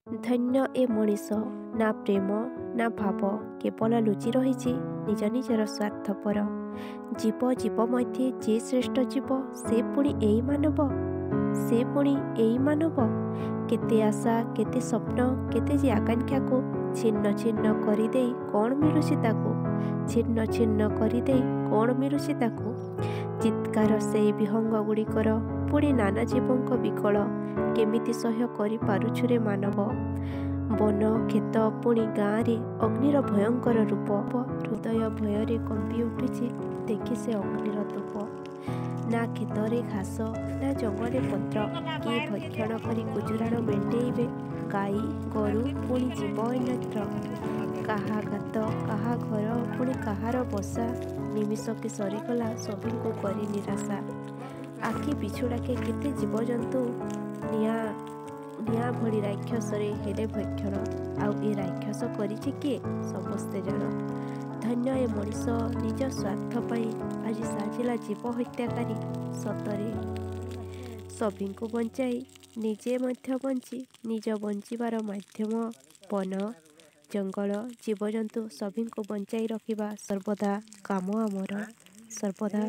ଧନ୍ୟ ଏ ମଣିଷ, ନା ପ୍ରେମ ନା ଭାବ, କେବଳ ଲୁଚି ରହିଛି ନିଜ ନିଜର ସ୍ୱାର୍ଥପର। ଜୀବ ଜୀବ ମଧ୍ୟେ ଯେ ଶ୍ରେଷ୍ଠ ଜୀବ, ସେ ପୁଣି ଏଇ ମାନବ, ସେ ପୁଣି ଏଇ ମାନବ। କେତେ ଆଶା, କେତେ ସ୍ୱପ୍ନ, କେତେ ଯେ ଆକାଂକ୍ଷାକୁ ଛିନ୍ନ ଛିନ୍ନ କରିଦେଇ କ'ଣ ମିଳୁଛି ତାକୁ? ଛିନ୍ନ ଛିନ୍ନ କରିଦେଇ କ'ଣ ମିଳୁଛି ତାକୁ? ଚିତ୍କାର ସେଇ ବିହଙ୍ଗ ଗୁଡ଼ିକର, ପୁଣି ନାନା ଜୀବଙ୍କ ବିକଳ, କେମିତି ସହ୍ୟ କରିପାରୁଛୁ ରେ ମାନବ? ବନ, କ୍ଷେତ ପୁଣି ଗାଁରେ ଅଗ୍ନିର ଭୟଙ୍କର ରୂପ। ହୃଦୟ ଭୟରେ କମ୍ପି ଉଠୁଛି ଦେଖି ସେ ଅଗ୍ନିର ତୋପ। ନା କ୍ଷେତରେ ଘାସ, ନା ଜଙ୍ଗଲରେ ପତ୍ର, କିଏ ଭକ୍ଷଣ କରି ଗୁଜୁରାଣ ମେଣ୍ଟେଇବେ ଗାଈ ଗୋରୁ ପୁଣି ଜୀବ ଅନ୍ୟତ୍ର। କାହା ଗାତ, କାହା ଘର, ପୁଣି କାହାର ବସା, ନିମିଷକେ ସରିଗଲା ସଭିଙ୍କୁ କରି ନିରାଶା। ଆଖି ପିଛୁଳାକେ କେତେ ଜୀବଜନ୍ତୁ ନିଆଁ ନିଆଁ ଭଳି ରାକ୍ଷସରେ ହେଲେ ଭକ୍ଷଣ। ଆଉ ଏ ରାକ୍ଷସ କରିଛି କିଏ, ସମସ୍ତେ ଜାଣ। ଧନ୍ୟ ଏ ମଣିଷ, ନିଜ ସ୍ୱାର୍ଥ ପାଇଁ ଆଜି ସାଜିଲା ଜୀବ ହତ୍ୟାକାରୀ। ସତରେ ସଭିଙ୍କୁ ବଞ୍ଚାଇ ନିଜେ ମଧ୍ୟ ବଞ୍ଚି ନିଜ ବଞ୍ଚିବାର ମାଧ୍ୟମ ବନ ଜଙ୍ଗଲ ଜୀବଜନ୍ତୁ ସଭିଙ୍କୁ ବଞ୍ଚାଇ ରଖିବା ସର୍ବଦା କାମ ଆମର, ସର୍ବଦା।